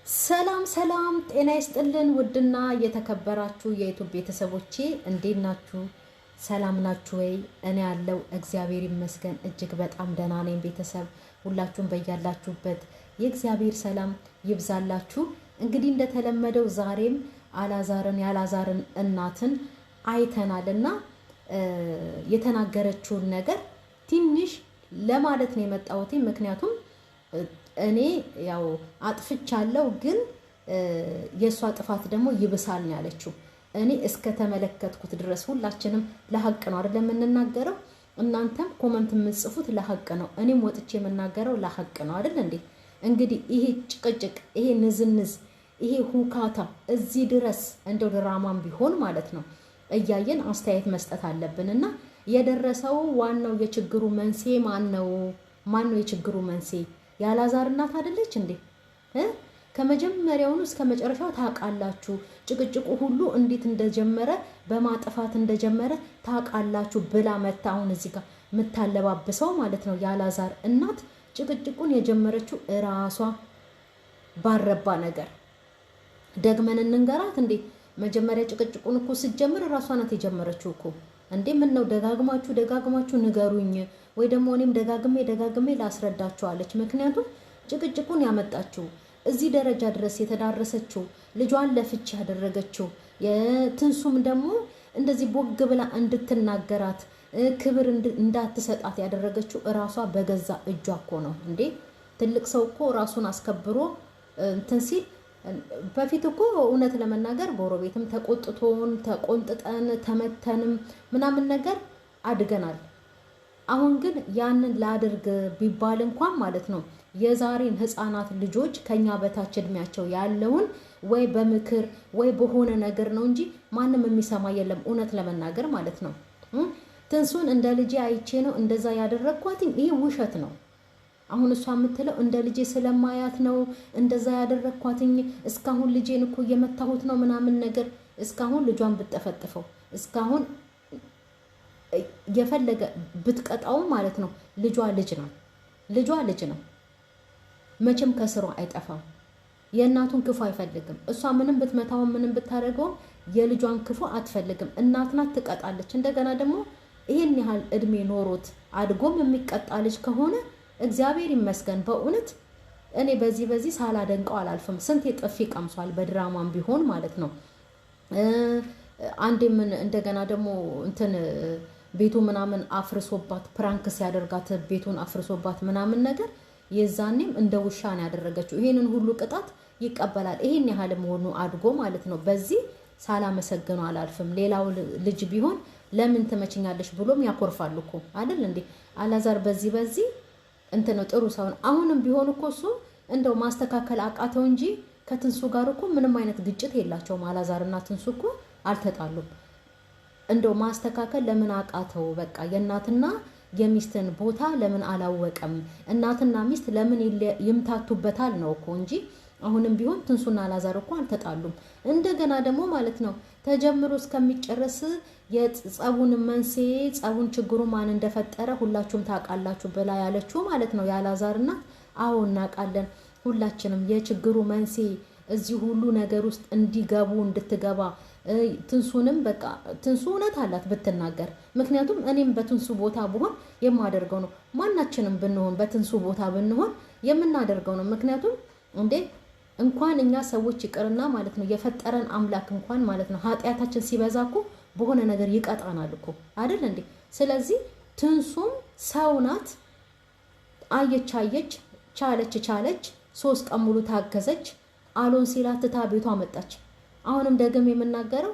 ሰላም ሰላም፣ ጤና ይስጥልን ውድና የተከበራችሁ የ YouTube ቤተሰቦቼ፣ እንዴት ናችሁ? ሰላም ናችሁ ወይ? እኔ ያለው እግዚአብሔር ይመስገን እጅግ በጣም ደህና ነኝ። ቤተሰብ ሁላችሁም በያላችሁበት የእግዚአብሔር ሰላም ይብዛላችሁ። እንግዲህ እንደተለመደው ዛሬም አላዛርን የአላዛርን እናትን አይተናል እና የተናገረችውን ነገር ትንሽ ለማለት ነው የመጣሁት። ምክንያቱም እኔ ያው አጥፍቻለሁ፣ ግን የእሷ ጥፋት ደግሞ ይብሳል ነው ያለችው። እኔ እስከተመለከትኩት ድረስ ሁላችንም ለሀቅ ነው አይደል የምንናገረው። እናንተም comment የምትጽፉት ለሀቅ ነው፣ እኔም ወጥቼ የምናገረው ለሀቅ ነው አይደል እንዴ? እንግዲህ ይሄ ጭቅጭቅ፣ ይሄ ንዝንዝ፣ ይሄ ሁካታ እዚህ ድረስ እንደው ድራማም ቢሆን ማለት ነው እያየን አስተያየት መስጠት አለብን። እና የደረሰው ዋናው የችግሩ መንስኤ ማን ነው? ማን ነው የችግሩ መንስኤ? የአላዛር እናት አይደለች እንዴ? ከመጀመሪያውኑ እስከ መጨረሻው ታውቃላችሁ። ጭቅጭቁ ሁሉ እንዴት እንደጀመረ፣ በማጥፋት እንደጀመረ ታውቃላችሁ ብላ መታ አሁን እዚህ ጋር የምታለባብሰው ማለት ነው። የአላዛር እናት ጭቅጭቁን የጀመረችው እራሷ ባረባ ነገር። ደግመን እንንገራት እንዴ? መጀመሪያ ጭቅጭቁን እኮ ስትጀምር እራሷ ናት የጀመረችው እኮ እንዴ። ምን ነው ደጋግማችሁ ደጋግማችሁ ንገሩኝ፣ ወይ ደግሞ እኔም ደጋግሜ ደጋግሜ ላስረዳችኋለች። ምክንያቱም ጭቅጭቁን ያመጣችው፣ እዚህ ደረጃ ድረስ የተዳረሰችው፣ ልጇን ለፍቺ ያደረገችው፣ የትንሱም ደግሞ እንደዚህ ቦግ ብላ እንድትናገራት፣ ክብር እንዳትሰጣት ያደረገችው እራሷ በገዛ እጇ እኮ ነው እንዴ። ትልቅ ሰው እኮ ራሱን አስከብሮ እንትን ሲል፣ በፊት እኮ እውነት ለመናገር ጎረቤትም ተቆጥቶን፣ ተቆንጥጠን፣ ተመተንም ምናምን ነገር አድገናል። አሁን ግን ያንን ላድርግ ቢባል እንኳን ማለት ነው የዛሬን ህፃናት ልጆች ከኛ በታች እድሜያቸው ያለውን ወይ በምክር ወይ በሆነ ነገር ነው እንጂ ማንም የሚሰማ የለም። እውነት ለመናገር ማለት ነው። ትንሱን እንደ ልጄ አይቼ ነው እንደዛ ያደረግኳትኝ። ይሄ ውሸት ነው። አሁን እሷ የምትለው እንደ ልጄ ስለማያት ነው እንደዛ ያደረግኳትኝ። እስካሁን ልጄን እኮ እየመታሁት ነው ምናምን ነገር። እስካሁን ልጇን ብትጠፈጥፈው፣ እስካሁን የፈለገ ብትቀጣው ማለት ነው ልጇ ልጅ ነው። ልጇ ልጅ ነው። መቼም ከስሯ አይጠፋም። የእናቱን ክፉ አይፈልግም። እሷ ምንም ብትመታውም ምንም ብታደርገውም የልጇን ክፉ አትፈልግም። እናት ናት፣ ትቀጣለች። እንደገና ደግሞ ይሄን ያህል እድሜ ኖሮት አድጎም የሚቀጣ ልጅ ከሆነ እግዚአብሔር ይመስገን። በእውነት እኔ በዚህ በዚህ ሳላደንቀው አላልፍም። ስንት ጥፊ ቀምሷል በድራማም ቢሆን ማለት ነው። አንዴ ምን እንደገና ደግሞ እንትን ቤቱ ምናምን አፍርሶባት፣ prank ሲያደርጋት ቤቱን አፍርሶባት ምናምን ነገር፣ የዛኔም እንደ ውሻ ነው ያደረገችው። ይሄንን ሁሉ ቅጣት ይቀበላል። ይሄን ያህል መሆኑ አድጎ ማለት ነው። በዚህ ሳላመሰግነው አላልፍም። ሌላው ልጅ ቢሆን ለምን ትመችኛለሽ ብሎም ያኮርፋል እኮ አይደል እንዴ? አላዛር በዚህ በዚህ እንትን ነው፣ ጥሩ ሰው ነው። አሁንም ቢሆን እኮ እሱ እንደው ማስተካከል አቃተው እንጂ ከትንሱ ጋር እኮ ምንም አይነት ግጭት የላቸውም። አላዛርና ትንሱ እኮ አልተጣሉም። እንደው ማስተካከል ለምን አቃተው? በቃ የእናትና የሚስትን ቦታ ለምን አላወቀም? እናትና ሚስት ለምን ይምታቱበታል ነው እኮ እንጂ አሁንም ቢሆን ትንሱና አላዛር እኮ አልተጣሉም። እንደገና ደግሞ ማለት ነው ተጀምሮ እስከሚጨረስ የጸቡን መንስኤ፣ ጸቡን ችግሩ ማን እንደፈጠረ ሁላችሁም ታውቃላችሁ ብላ ያለችው ማለት ነው የአላዛር እናት። አዎ እናውቃለን ሁላችንም፣ የችግሩ መንስኤ እዚህ ሁሉ ነገር ውስጥ እንዲገቡ እንድትገባ ትንሱንም፣ በቃ ትንሱ እውነት አላት ብትናገር። ምክንያቱም እኔም በትንሱ ቦታ ብሆን የማደርገው ነው። ማናችንም ብንሆን በትንሱ ቦታ ብንሆን የምናደርገው ነው። ምክንያቱም እንዴ እንኳን እኛ ሰዎች ይቅርና ማለት ነው የፈጠረን አምላክ እንኳን ማለት ነው ኃጢአታችን ሲበዛ እኮ በሆነ ነገር ይቀጣናል እኮ አይደል እንዴ? ስለዚህ ትንሱም ሰው ናት። አየች አየች፣ ቻለች ቻለች፣ 3 ቀን ሙሉ ታገዘች። አሎን ሲላት ትታ ቤቷ መጣች። አሁንም ደግም የምናገረው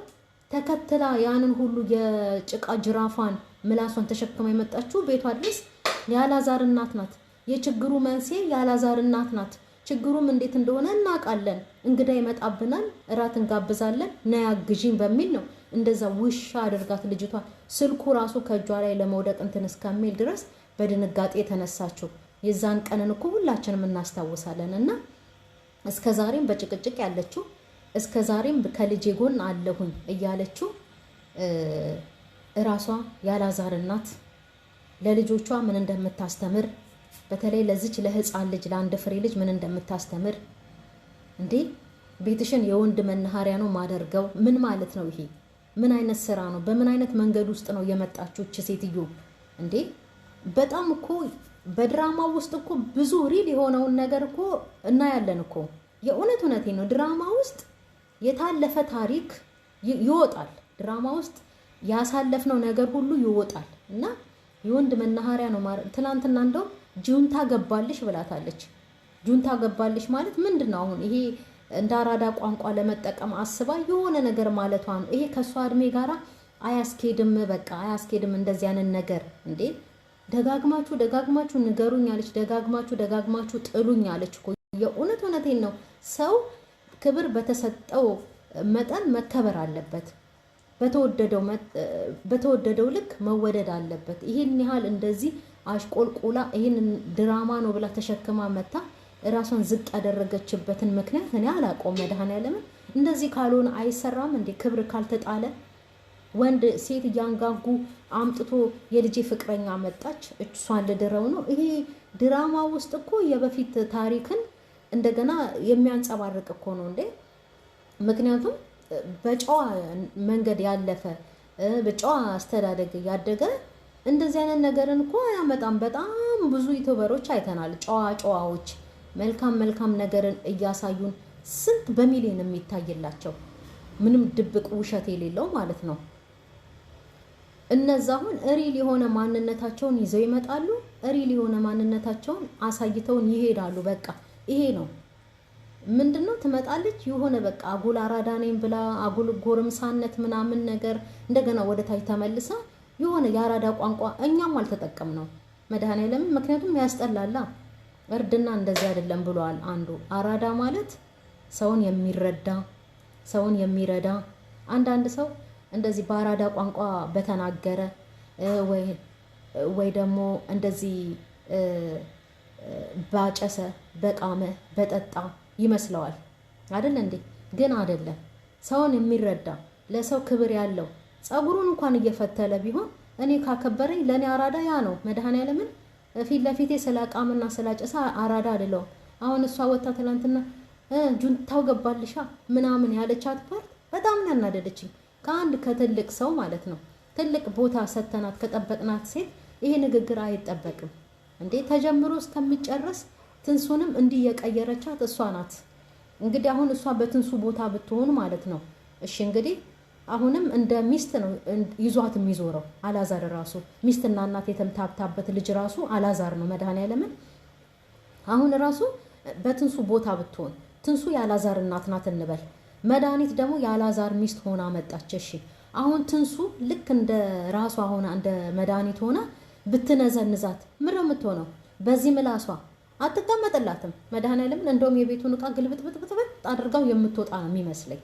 ተከትላ ያንን ሁሉ የጭቃ ጅራፏን ምላሷን ተሸክማ የመጣችው ቤቷ ድረስ የአላዛር እናት ናት። የችግሩ መንስኤ የአላዛር እናት ናት። ችግሩም እንዴት እንደሆነ እናውቃለን። እንግዳ ይመጣብናል፣ እራት እንጋብዛለን፣ ነይ አግዢኝ በሚል ነው እንደዛ ውሻ አድርጋት ልጅቷ ስልኩ ራሱ ከእጇ ላይ ለመውደቅ እንትን እስከሚል ድረስ በድንጋጤ የተነሳችው። የዛን ቀንን እኮ ሁላችንም እናስታውሳለን። እና እስከ ዛሬም በጭቅጭቅ ያለችው፣ እስከ ዛሬም ከልጄ ጎን አለሁኝ እያለችው እራሷ ያላዛር እናት ለልጆቿ ምን እንደምታስተምር፣ በተለይ ለዚች ለህፃን ልጅ ለአንድ ፍሬ ልጅ ምን እንደምታስተምር እንዴ? ቤትሽን የወንድ መናኸሪያ ነው ማደርገው? ምን ማለት ነው ይሄ? ምን አይነት ስራ ነው? በምን አይነት መንገድ ውስጥ ነው የመጣችው እች ሴትዮ እንዴ? በጣም እኮ በድራማ ውስጥ እኮ ብዙ real የሆነውን ነገር እኮ እናያለን እኮ። የእውነት እውነቴ ነው። ድራማ ውስጥ የታለፈ ታሪክ ይወጣል። ድራማ ውስጥ ያሳለፍነው ነገር ሁሉ ይወጣል እና የወንድ መናኸሪያ ነው። ትናንትና እንደውም ጁንታ ገባልሽ ብላታለች። ጁንታ ገባልሽ ማለት ምንድን ነው? አሁን ይሄ እንደ አራዳ ቋንቋ ለመጠቀም አስባ የሆነ ነገር ማለቷ ነው። ይሄ ከእሷ እድሜ ጋራ አያስኬድም፣ በቃ አያስኬድም እንደዚህ ያንን ነገር እንዴ። ደጋግማችሁ ደጋግማችሁ ንገሩኝ አለች። ደጋግማችሁ ደጋግማችሁ ጥሉኝ አለች እኮ። የእውነት እውነቴን ነው። ሰው ክብር በተሰጠው መጠን መከበር አለበት። በተወደደው ልክ መወደድ አለበት። ይህን ያህል እንደዚህ አሽቆልቆላ ይህን ድራማ ነው ብላ ተሸክማ መታ እራሷን ዝቅ ያደረገችበትን ምክንያት እኔ አላውቀውም። መድኃኒዓለምን እንደዚህ ካልሆነ አይሰራም እንዴ? ክብር ካልተጣለ ወንድ ሴት እያንጋጉ አምጥቶ የልጄ ፍቅረኛ መጣች እሷን ልድረው ነው። ይሄ ድራማ ውስጥ እኮ የበፊት ታሪክን እንደገና የሚያንጸባርቅ እኮ ነው እንዴ። ምክንያቱም በጨዋ መንገድ ያለፈ፣ በጨዋ አስተዳደግ ያደገ እንደዚህ አይነት ነገርን እኮ አያመጣም። በጣም ብዙ YouTuber ኦች አይተናል። ጨዋ ጨዋዎች መልካም መልካም ነገርን እያሳዩን ስንት በሚሊዮን የሚታይላቸው ምንም ድብቅ ውሸት የሌለው ማለት ነው። እነዛ አሁን real የሆነ ማንነታቸውን ይዘው ይመጣሉ። Real የሆነ ማንነታቸውን አሳይተውን ይሄዳሉ። በቃ ይሄ ነው። ምንድነው ትመጣለች የሆነ በቃ አጉል አራዳ ነኝ ብላ አጉል ጎረምሳነት ምናምን ነገር እንደገና ወደ ታች ተመልሳ የሆነ የአራዳ ቋንቋ እኛም አልተጠቀም ነው መድኃኒዓለምን። ምክንያቱም ያስጠላላ። እርድና እንደዚህ አይደለም ብለዋል አንዱ። አራዳ ማለት ሰውን የሚረዳ፣ ሰውን የሚረዳ። አንዳንድ ሰው እንደዚህ በአራዳ ቋንቋ በተናገረ ወይ ደግሞ እንደዚህ ባጨሰ፣ በቃመ፣ በጠጣ ይመስለዋል አይደል እንዴ? ግን አይደለም። ሰውን የሚረዳ፣ ለሰው ክብር ያለው፣ ጸጉሩን እንኳን እየፈተለ ቢሆን እኔ ካከበረኝ ለእኔ አራዳ ያ ነው። መድኃኒዓለምን ፊት ለፊቴ ስላቃምና ስላጨሰ አራዳ አይደለውም። አሁን እሷ ወታ ትላንትና ጁንታው ገባልሻ ምናምን ያለቻት part በጣም ነው ያናደደችኝ። ከአንድ ከትልቅ ሰው ማለት ነው። ትልቅ ቦታ ሰተናት ከጠበቅናት ሴት ይሄ ንግግር አይጠበቅም እንዴ! ተጀምሮ እስከሚጨረስ ትንሱንም እንዲህ የቀየረቻት እሷ ናት። እንግዲህ አሁን እሷ በትንሱ ቦታ ብትሆን ማለት ነው። እሺ እንግዲህ አሁንም እንደ ሚስት ነው ይዟት የሚዞረው አላዛር ራሱ። ሚስትና እናት የተምታታበት ልጅ ራሱ አላዛር ነው። መድኃኒዓለምን አሁን ራሱ በትንሱ ቦታ ብትሆን፣ ትንሱ የአላዛር እናት ናት እንበል፣ መድኃኒት ደግሞ የአላዛር ሚስት ሆና መጣች። እሺ አሁን ትንሱ ልክ እንደ ራሷ ሆና እንደ መድኃኒት ሆና ብትነዘንዛት ምር የምትሆነው በዚህ ምላሷ አትቀመጥላትም። መድኃኒዓለምን እንደውም የቤቱን ዕቃ ግልብጥብጥብጥ አድርጋው የምትወጣ ነው የሚመስለኝ።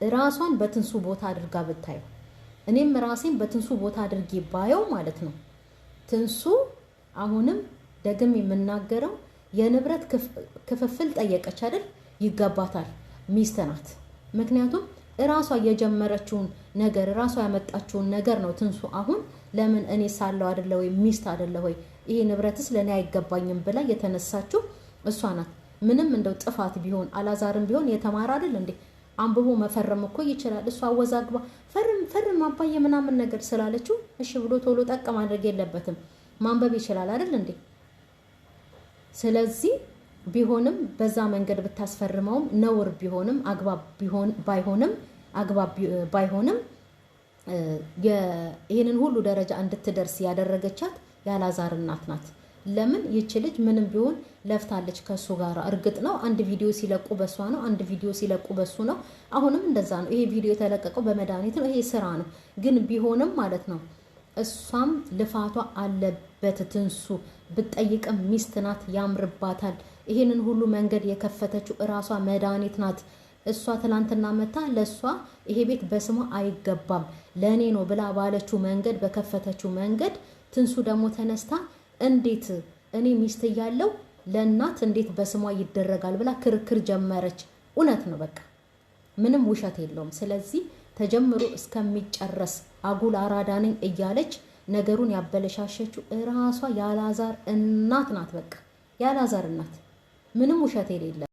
ራሷን በትንሱ ቦታ አድርጋ ብታየው፣ እኔም ራሴን በትንሱ ቦታ አድርጌ ባየው ማለት ነው። ትንሱ አሁንም ደግም የምናገረው የንብረት ክፍፍል ጠየቀች አይደል? ይገባታል፣ ሚስት ናት። ምክንያቱም እራሷ የጀመረችውን ነገር፣ እራሷ ያመጣችውን ነገር ነው። ትንሱ አሁን ለምን እኔ ሳለው አይደለ ወይ፣ ሚስት አይደለ ወይ፣ ይሄ ንብረትስ ለእኔ አይገባኝም ብላ የተነሳችው እሷ ናት። ምንም እንደው ጥፋት ቢሆን አላዛርም ቢሆን የተማረ አይደል እንዴ? አንብቦ መፈረም እኮ ይችላል። እሷ አወዛግባ ፈርም ፈርም አባዬ ምናምን ነገር ስላለችው እሺ ብሎ ቶሎ ጠቅ ማድረግ የለበትም። ማንበብ ይችላል አይደል እንዴ? ስለዚህ ቢሆንም በዛ መንገድ ብታስፈርመውም ነውር ቢሆንም አግባብ ባይሆንም አግባብ ባይሆንም ይህንን ሁሉ ደረጃ እንድትደርስ ያደረገቻት የአላዛር እናት ናት። ለምን ይች ልጅ ምንም ቢሆን ለፍታለች ከሱ ጋር። እርግጥ ነው አንድ ቪዲዮ ሲለቁ በሷ ነው፣ አንድ ቪዲዮ ሲለቁ በሱ ነው። አሁንም እንደዛ ነው። ይሄ ቪዲዮ የተለቀቀው በመድኃኒት ነው። ይሄ ስራ ነው። ግን ቢሆንም ማለት ነው እሷም ልፋቷ አለበት። ትንሱ ብትጠይቅም ሚስት ናት፣ ያምርባታል። ይሄንን ሁሉ መንገድ የከፈተችው እራሷ መድኃኒት ናት። እሷ ትላንትና መታ ለእሷ ይሄ ቤት በስሟ አይገባም ለእኔ ነው ብላ ባለችው መንገድ፣ በከፈተችው መንገድ ትንሱ ደግሞ ተነስታ እንዴት እኔ ሚስት እያለው ለእናት እንዴት በስሟ ይደረጋል ብላ ክርክር ጀመረች። እውነት ነው፣ በቃ ምንም ውሸት የለውም። ስለዚህ ተጀምሮ እስከሚጨረስ አጉል አራዳ ነኝ እያለች ነገሩን ያበለሻሸችው እራሷ የአላዛር እናት ናት። በቃ የአላዛር እናት ምንም ውሸት የሌለ።